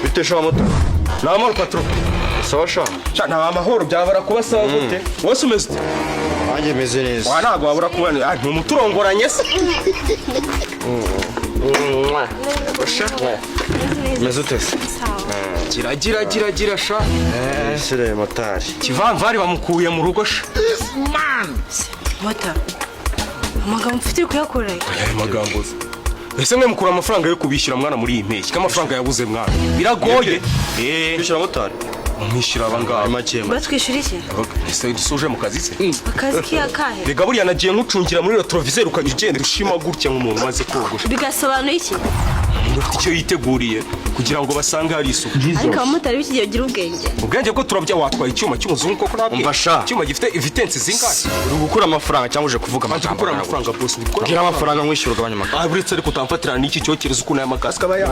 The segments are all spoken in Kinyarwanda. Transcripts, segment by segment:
Bite sha moto? Ni amahoro, patron. Sawa sha. Sha, nta amahoro byabara kuba sawa gute? Wose umeze ute? Nanjye meze neza. Wa, ntabwo wabura kuba, ah, ni umuturongoranye se? Sha. Meze ute se? Gira gira gira gira sha. Sire motari. Kivamvari bamukuye mu rugo sha. Mota, amagambo mfite uri kuyakora? Aya magambo se? Ese mwe mukura amafaranga yo kubishyura mwana muri iyi mpeshyi, ko amafaranga yabuze mwana biragoye? Eh. Kwishyura motari? Mwishyura aba ngaba. Ari make make. Batwishyura iki? Ese dusuje mu kazi se? Akazi k'iyakahe? Rega buriya nagiye nkucungira muri rétroviseur, ukajya ugenda ushima gutya nk'umuntu umaze kogosha. Bigasobanura iki? Umuntu ufite icyo yiteguriye kugira ngo basange hari isuku. Ariko abamotari b'iki gihe bagira ubwenge. Ubwenge bwo turabya, watwaye icyuma cy'umuzungu koko nabwe. Umva sha. Icyuma gifite vitesse zingahe? Uri gukura amafaranga cyangwa uje kuvuga Banza amagambo? gukura amafaranga, boss, ndi gukura. Bwira amafaranga nkwishyura, ugabanya amagambo. Ah, buretse ariko utamfatira n'iki cyokerezo, ukuntu aya makasike aba ya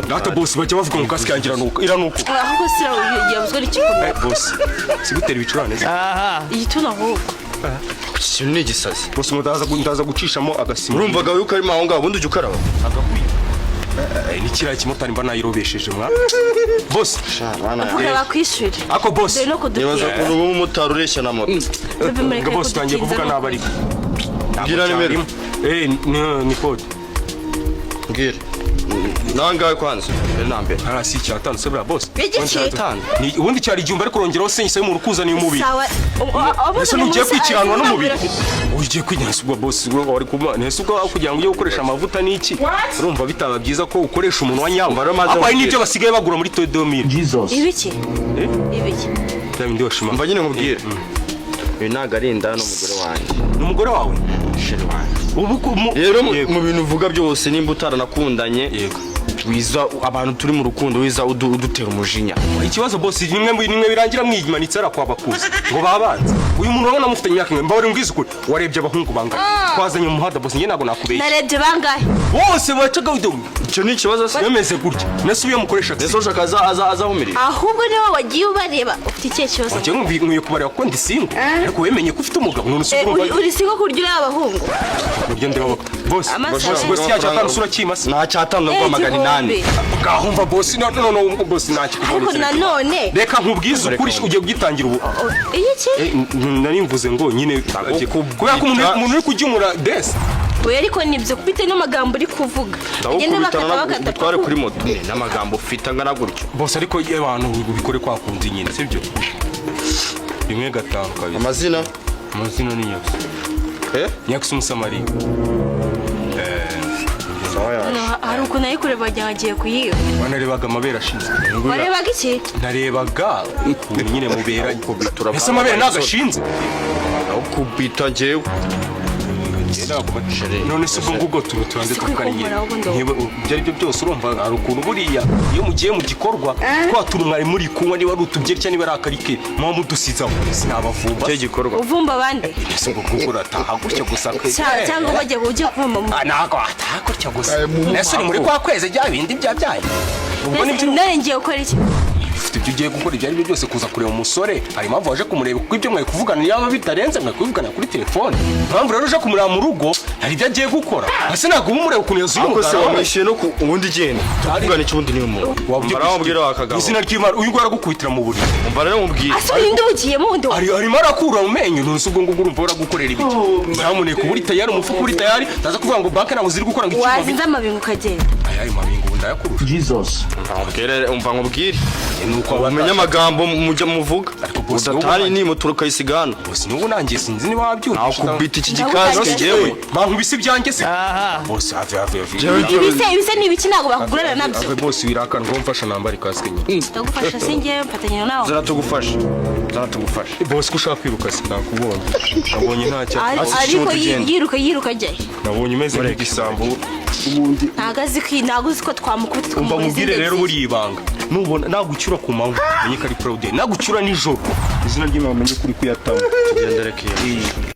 data. Boss, bajya bavuga ngo kasike yanjye iranuka, iranuka. Ahubwo sira yabuzwa n'igikomeye. Eh, boss, sigutera ibicurane se? Igituna ahubwo. Iki kintu ni igisazi. Boss, ndaza gucishamo agasima. Urumvaga yuko arimo aho ngaho, ubundi ujya ukaraba? Eh, ni kiriya kimotari mba nayirobesheje mwa boss. Vuga bakwishyure. Ako boss. Dore no Nibaza kudutera. ukuntu uba umumotari ureshya na moto. Bebe, mureke. Ngo boss, utangiye kudutinza. kuvuga nabi ariko. Mbwira nimero. Eh, ni code. Mbwira nangahe kwanza mbere na mbere. Hasi icyatanu se buriya, boss? Igiki? Icyatanu. Ni ubundi cyari 1000, ariko urongeraho senyise y'umuntu ukuzaniye umubiri. Sawa. Ese ntugiye kwikiranwa n'umubiri? Ugiye kwinyasa ubwo, boss, ubwo wari kuba ntese ubwo aho kugira ngo ujye gukoresha amavuta n'iki, urumva bitaba byiza ko ukoresha umuntu wa nyawo? Umva rero maze Ariko hari nkubwire. n'ibyo basigaye bagura muri todomire. Ibiki? Ibiki? Bya bindi washima. Mva nyine nkubwire, uyu ntabwo ari inda, n'umugore wanjye. Ni umugore wawe? Chérie wanjye. Ubu Rero Yego. mu bintu uvuga byose, nimba utaranakundanye, wiza abantu turi mu rukundo, wiza udutera umujinya. Ikibazo, boss, nimwe birangira mwimanitse ara kwa bakuzi ngo babanze. Uyu muntu urabona mufitanye imyaka imwe, mbabare mbwize ukuri, warebye abahungu bangana twazanye mu muhanda, boss? Njye ntabwo nakubeshya. Narebye bangahe? Bose bacaga Icyo ni ikibazo se? Bemeze gutya, nese uyo mukoresha? Ese ushaka aza ahumirira? Ahubwo niba wagiye ubareba, ufite ikihe kibazo? Njye nkwiye kubareba kuko ndi single, ariko wemenye ko ufite umugabo none Eh, se urumva? uri single ku buryo ureba abahungu? Buryo ndeba, boss. Amasaha. Boss, boss, cya cyatanu usura kimasa. Nta cyatanu, Eh, ndaguha 800. 1000. Ngaho mva, boss, no no no, boss, nta. Ariko nanone Reka nkubwize ukuri, ugiye kugitangira ubu. Iki? Eh, nari mvuze ngo nyine kubera ko umuntu uri kugemura desi. Oya, ariko nibyo bitewe n'amagambo uri kuvuga, bagenda Ndagukubita. bakata bakata. Gutware kuri moto n'amagambo ufite angana gutyo. Boss, ariko iyo abantu ubikore kwa kundi nyine, sibyo? Rimwe gatanu kabiri. Amazina? Amazina ni Nyakisi. Eh. Nyakisi Umusamariya. Sawa, yaje. No, hari ukuntu ari kureba wagira ngo agiye kuyiba. Wanarebaga amabere ashinze. Warebaga iki? Narebaga ukuntu nyine muberanye. Ndagukubita. Ese amabere ntabwo ashinze? Ndagukubita njyewe. None se ubwo ngubwo tubanze Si tuvugane nyine. kwikomoraho ubundi. Niba ibyo ari byo byose, urumva hari ukuntu buriya iyo mugiye mu gikorwa, twa tuntu mwari muri kunywa, niba ari utubyeri cyangwa niba ari akarike, muba mudusizaho, sinabavumba. Icyo gikorwa. Uvumba abandi? Ese ubwo ngubwo urataha gutya gusa? Cyangwa bajya ugiye kuvumba mu Ah, ntabwo wataha gutya gusa. Ese uri muri kwa kwezi bya bindi bya byanyu ubwo nibyo? None ngiye gukora iki? Ufite ibyo ugiye gukora ibyo ari byo byose, kuza kureba umusore hari impamvu waje kumureba, kuko ibyo mwari kuvugana yaba bitarenze mwari kubivugana kuri telefone. Impamvu rero uje kumureba mu rugo, hari ibyo agiye gukora. Ese ntabwo uba umureba ukuntu yazuye Ariko se umugara? wamwishyuye no ku ubundi genda tuvugana iki ubundi niyo muntu. Umva rero nkubwire wa kagabo. Izina ry'Imana, uyu nguyu aragukubitira mu buriri. Umva rero nkubwire. Ase urinde ubugiyemo ubundi? Arimo arakura mu menyo. Ntuzi ubwo ngubwo urumva baragukorera ibiki? Nyamuneka uba uri tayari, umufuka uri tayari, ndaza kuvuga ngo banki ntabwo ziri gukora, ngo icyuma. Wazinze amabingo ukagenda. Aya mabingo ubu ndayakurusha. Umva nkubwire. Ni uko aba Umenye amagambo mujya muvuga. Ariko boss, udatari wowe- ni moto ukayisiga hano. Boss, n'ubu nanjye sinzi niba wabyumva. Nakubita iki Ndagukubita. gikasike njyewe. Bankubise ibyanjye se, boss? Have, have, have. Njyewe. Ibise ni ibiki? Ntabwo bakugurana nabyo. Have, boss, wirakana ngo mfasha nambare kasike nyine. Ndagufasha se? Ngewe mfatanya nawe? Zaratugufasha, zaratugufasha. Boss, ko ushaka kwiruka se? Nakubonye, nabonye nta cyaha. Ariko tugende. yiruka yiruka ajyahe? Nabonye umeze nk'igisambo. Ntabwo azi ko, ntabwo uzi ko twamukubita Umva tukamugura mubwire izindi rero, ebyiri. buriya ibanga, nubona nagucyura ku manywa umenye ko ari Claude, nagucyura nijoro, izina ry'Imana umenye ko uri kuyatama. Tugendere kiyo.